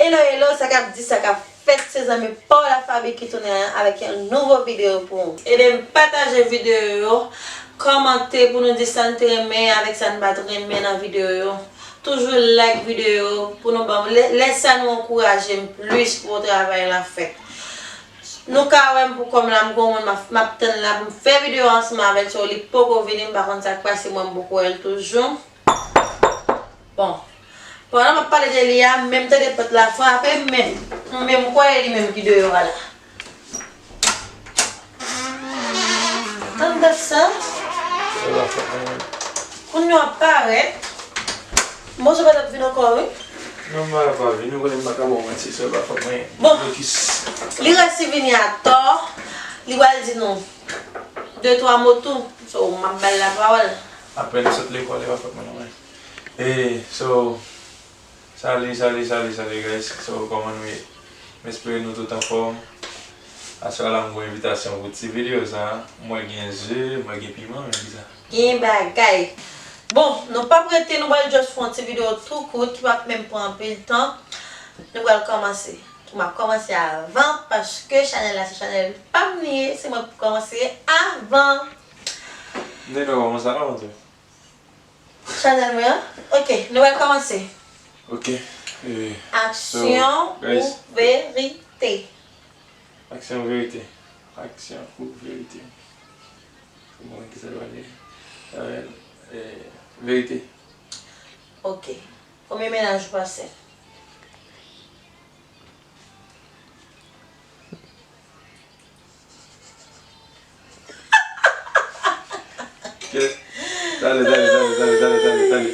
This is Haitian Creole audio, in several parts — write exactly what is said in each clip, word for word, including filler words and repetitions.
Hello, hello, sa k ap di, sa k ap fèt, se zanmi pa w Lafaby ki tounen avèk yon nouvo videyo pou ou. Ede m pataje videyo yo, kòmante pou nou di sa n te renmen avèk sa n pa t renmen nan videyo yo. Toujou like videyo pou nou ban m lè, lè sa nou ankouraje m plis pou travay la fèt. Nou ka wè m pou kòm la, m gon moun m ap, m ap tann la pou m fè videyo ansanm avè l, so li poko vini, m pa konn sa k pase, mwen m poko wè l toujou. Bon. Pandan m ap pale de li a, m menm tande pòt la frape, m menm, m menm kwè e li menm ki deyò a la. Tande sa. Kounye a ap parèt. Bon, se pa t ap vin ankò, wi. Non, m pa vin, ou konnen m pa ka ba w manti, se pa fòt mwen. Bon, li resi vini atò, li pral di nou de twa mo tou. So, m ap ba l lapawòl. Apre li sot lekòl, e pa fòt mwen non, men. E, so, salut, salut, salut, salut, guys. So, kòman nou ye? M espere nou tout anfòm. Aswè la, m gen yon envitasyon pou ti videyo sa. M wè gen ze, m wè gen piman, men ki sa? Gen bagay. Bon, nou p ap rete, nou pral just fè yon ti videyo tou kout, ki p ap menm pran anpil tan. Nou pral kòmanse. M ap kòmanse avan, paske chanèl la se chanèl pa m li ye, se mwen k pou kòmanse avan. M te dwe kòmanse avan, tou. Chanèl mwen an? Ok, nou pral kòmanse. Ok. E, so, aksyon ou verite? Aksyon ou verite? Aksyon ou verite? Bon, ki sa l pale? E, e, verite. Ok. Konbyen mennaj ou pase? Kè. Dale, dale, dale, dale, dale, dale, dale.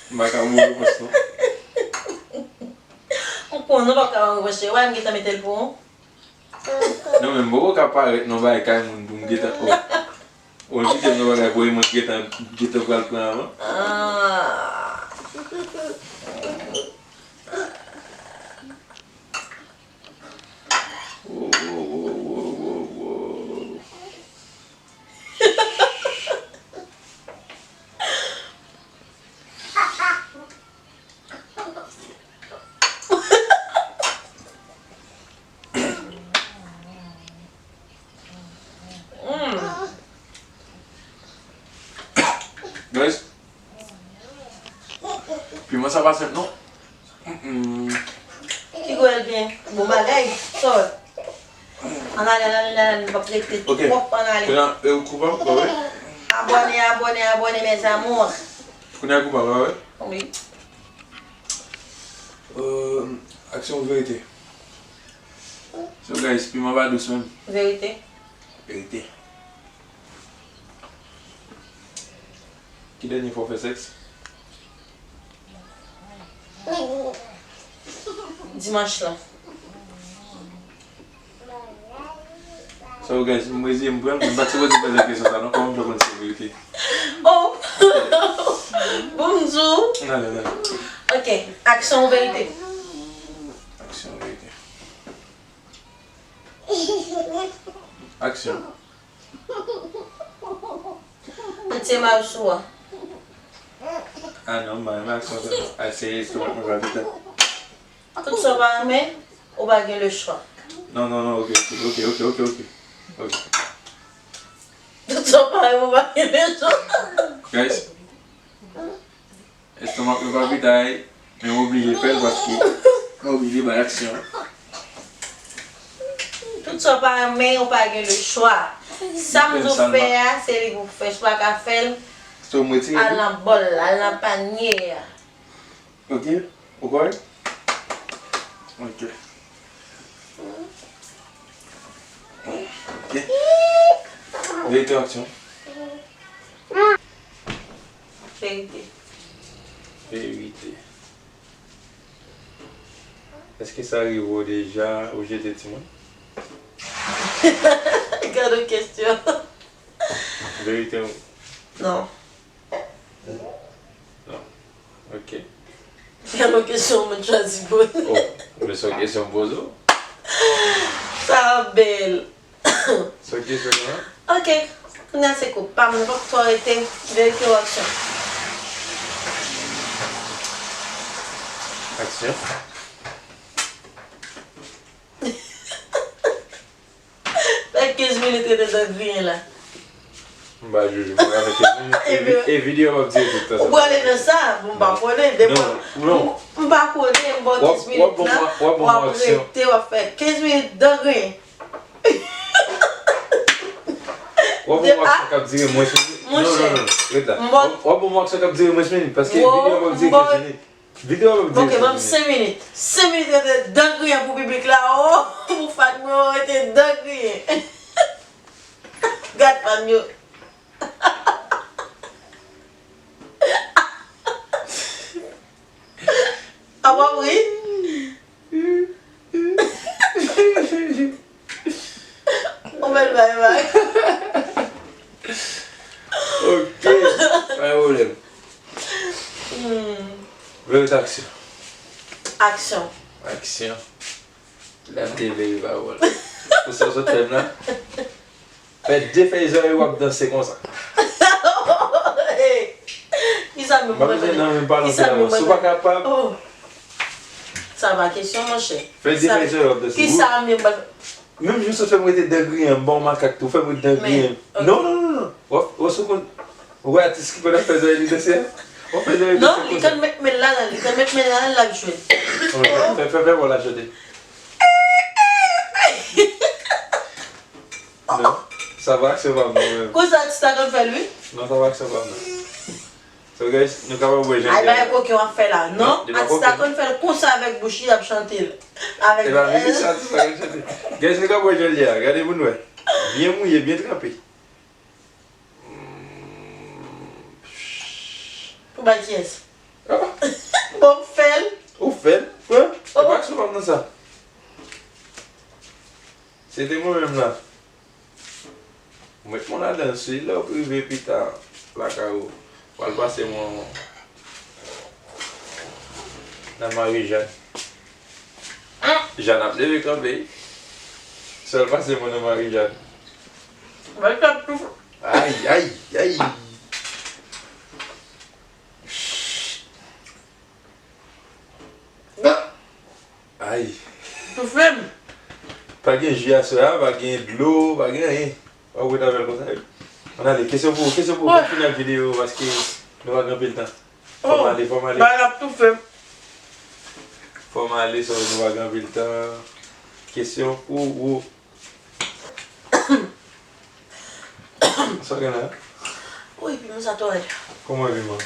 M pa ka mouri konsa non. M konnen w p ap ka mouri konsa, wè m gentan mete l pou ou. Non, men m poko ka parèt nan bagay kay moun pou m gentan, oh. Oh, li kite m nan bagay pou mwen gentan, gentan pral pran avan. Ah. Wo, wo, wo. Mm. Guys, piman sa pa senp non. Mm-mm. Ki gwèl byen. Bon bagay. Sòl. Ann ale, ann ale, ann ale, nou p ap rete twòp, ann ale. Kounye a, e, ou koupab, pa vre? Abòne, abòne, abòne, mes amours. Kounye a koupab, pa vre? Wi. Euh, aksyon ou verite? So, guys, piman pa dous menm. Verite. Verite. Ki dènye fwa w fè sèks? Dimanch lan. So, guys, m reziye m pran l, m pa t sipoze poze kesyon sa non, kòman m fè konn si verite? Oh! Bonjou! N ale, n ale. Ok, aksyon ou verite? Aksyon ou verite? Aksyon. Tout se map sou a. Ah non, m pa renmen aksyon sa non. Al sere estomak mwen pa pita. Tout sa w pa renmen, ou pa gen le chwa. Non, non, non, ok, ok, ok, ok, ok, ok. Ok. Tout sa w pa renmen, ou pa gen le chwa. Guys, estomak mwen pa pita, men m oblije fè l paske m oblije bay aksyon. Tout sa w pa renmen, ou pa gen le chwa. Sa m di w fè a, se li pou w fè. Si w pa ka fè l, al nan bòl la, al nan panye a. Ok, ou kòrèk? Ok. Ok. Verite, aksyon. Verite. Verite. Èske sa rive w deja ou jete timoun? Gad yon kesyon. Verite ou? Non. Non. Ok. Se yon kesyon moun chwazi poze. Oh, men se yon kesyon m poze w. Sa bèl. Se yon kesyon non? Ok. Kounye a se kou pa m, fòk tou rete verite ou aksyon. Aksyon. Fè kenz minit rete dan griyen la. M pa jije, m pa fè kenz minit. E vi- e videyo ap dire tout tan. Ou prale nan sa, bon, m pa konnen. Depi m pa konnen, m ba w kenz minit la, w ap rete, w ap fè kenz minit dan griyen. W ap ban m aksyon k ap dire mwens minit. Non, non, non, ret la. W ap ban m aksyon k ap dire mwens minit, paske videyo ap dire kenz minit. Videyo ap dire kenz minit. Ok, ban m senk minit. Senk minit rete dan griyen pou piblik la. Oh, pou fan mwen yo rete dan griyen. Gad fan yo. Apa wi? Ou bèl bay bay. Ok. Pa gen pwoblèm. Verite aksyon. Aksyon. Aksyon. Lè m te veye pawòl. Pou sa w sot fè m la? Fè de fèy zòrèy w ap danse konsa. Kisa menm mwen konn? Kisa menm mwen konn? Si w pa kapab. Sa pa kesyon monchè. Fè de fèy zòrèy w ap danse. Kisa menm mwen konn? Menm jan w sot fè m rete dan griyen an, m ba w makak tou, fè m rete dan griyen an. Non, non, non, non. W ap, w ap sou konn. Ou wè atis ki konn ap fè zòrèy li danse a? W ap fè zòrèy li danse konsa. Non, li konn met men l ladan, li konn met men l ladan, l ap jwe. Fè, fè, fè, fè, fè, fè, fè, fè, Non, sa pa aksyon pa m non menm. Konsa atis la konn fè l wi. Non, sa pa aksyon pa m non. So guys, nou kapab wè jan. Ay bagay koken w ap fè la. Non, atis la konn fè l konsa avèk bouch li, l ap chante l. Avèk. E pa menm sa atis la konn chante. Guys, nou kapab wè jan l ye a. Gade pou n wè. Byen mouye, byen tranpe. Pou bay kiyès? Bon, m fè l. Ou fè l? E pa aksyon pa m nan sa. Se te mwen menm la. Ou met mwen ladan l, si lè w rive pita lakay ou, w al pase mwen nan Marijàn. Jàn ap leve kanpe. Si w al pase mwen nan Marijàn. Ay, ay, ay. Ay. Toufe m. Pa gen ji aswè a, pa gen dlo, pa gen anyen. W ap ret avè l konsa wi. Ann ale, kesyon pou ou, kesyon pou ou pou n fini ak videyo paske nou pa gen anpil tan. Fò m ale, fò m ale. Bagay la ap toufe m. Fò m ale, so nou pa gen anpil tan. Kesyon pou ou. Sa gen la? Wi, piman sa twò rèd. Kòman piman?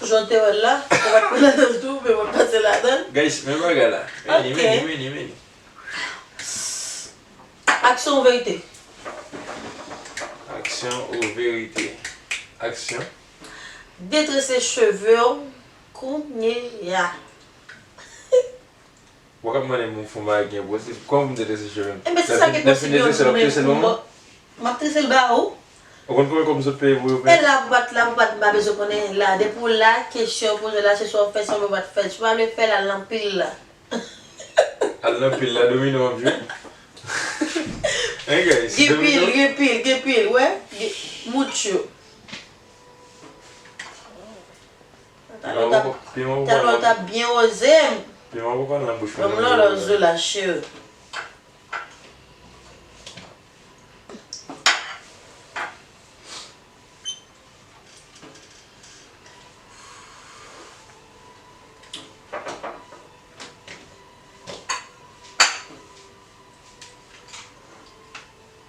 Jan w te wè l la, ou pa t pran ladan l tou, men mwen pase ladan l. Guys, men bagay la. Vini, vini, vini, vini. Aksyon ou verite? Aksyon ou verite? Aksyon. Detrese cheve w kounye a. Ou pa ka mande m pou m fè yon bagay ki enposib. Kòman pou m detrese cheve m? Enben se sa ki enposib yo. M ap trese l ba ou. Ou konn konbyen kòb m sot peye pou yo fè? E la pou bat, la pou bat, m pa bezwen konnen la. Depi w la, kesyon w poze la, se swa w fè sa oubyen w pa t fè l. Si w pa vle fè l, al nan pil la. Al nan pil la, domino w ap jwe? Hein, guys? Gen pil, gen pil, gen pil, wè. Moutch yo. Talè w t ap byen woze m. Piman poko al nan bouch mwen. Ban m lòlò zo la, cheri.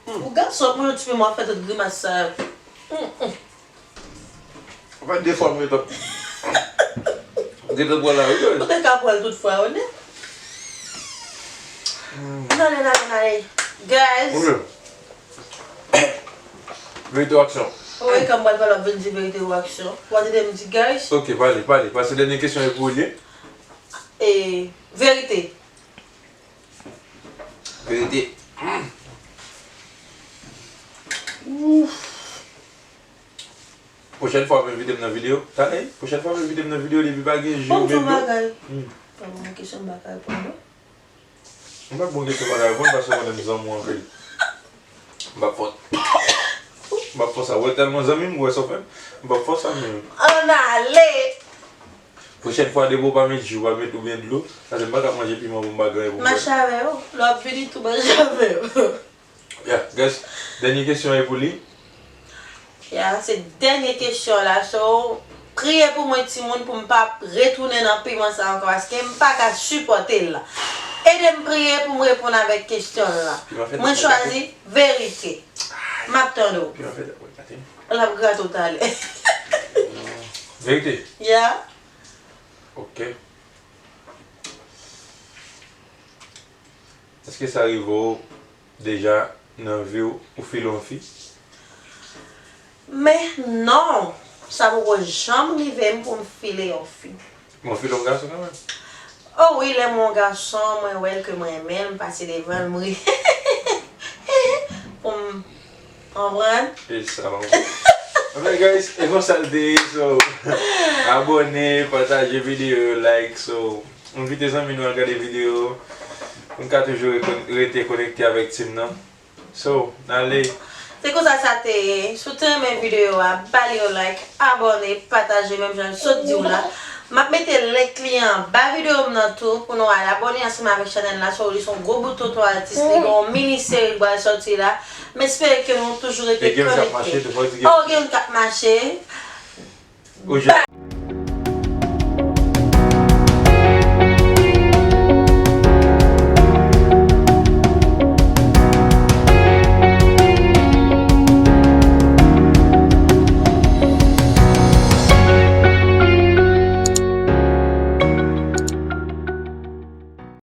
Ou gason pou yon ti piman ap fè tout grimas sa yo. Ou fè de fwa m gentan gentan pran la wi. Ou te ka pran l tout fwa yo nèt. N ale, n ale, n ale. Guys. Verite ou aksyon? Ou wè kan m pral pale w ap vin di verite ou aksyon. Ou pa tande m di guys? Ok, pale, pale. Paske dènye kesyon e pou ou l ye. E, verite. Verite. Pwochèn fwa w ap envite m nan videyo. Talè, pwochèn fwa w ap envite m nan videyo depi pa gen jou. Bon, ou di yon bagay. Hmm. Bon, kesyon m pa ka reponn non. M pa bon kesyon m pa ka reponn paske ou konnen m zanmi w anpil. M p ap fè w, m p ap fè w sa. Ou wè tèlman zanmi m, ou wè sa w fè m. M p ap fè w sa menm. Ann ale! Pwochèn fwa, depi w pa met ji, w pa met oubyen dlo, paske m pa ka manje piman pou m pa gen anyen pou m bwè. Mache avè yo. Lè w ap vini tou, mache avè yo. Yeah, guys, dènye kesyon e pou li. Yeah, se dènye kesyon la. So, priye pou mwen, timoun, pou m pa retounen nan piman sa ankò, paske m pa ka sipòte l la. Ede m priye pou m reponn avèk kesyon la. Piman fè tèt mwen gate. Mwen chwazi verite. M ap tann ou. Piman fè tèt mwen gate. L ap grate w talè. Verite? Yeah. Ok. Èske sa rive w deja nan vi w, ou file yon fi? Men non, sa poko janm rive m pou m file yon fi. Men w file yon gason kanmenm? O wi, lè m wè yon gason, mwen wè l ke mwen renmen l, m pase devan l, m ri. Pou m Konprann? E sa, man. Anfen, guys, e konsa l te ye, so, abòne, pataje videyo yo, like, so, envite zanmi nou al gade videyo yo, pou n ka toujou rekon-, rete konekte avèk team nan. So, n ale. Se konsa sa te ye. Si w te renmen videyo a, ba li yon like, abòne, pataje, menm jan l sot di w la. M ap mete link li anba videyo m nan tou pou nou al abòne ansanm avèk chanèl la. So, li se yon gwo bout tonton atis, li gen yon mini seri k pral sòti la. M espere ke nou toujou rete konekte. E gen yon k ap mache tou, fò w di gen. Oh, gen yon k ap mache. Ou jwenn.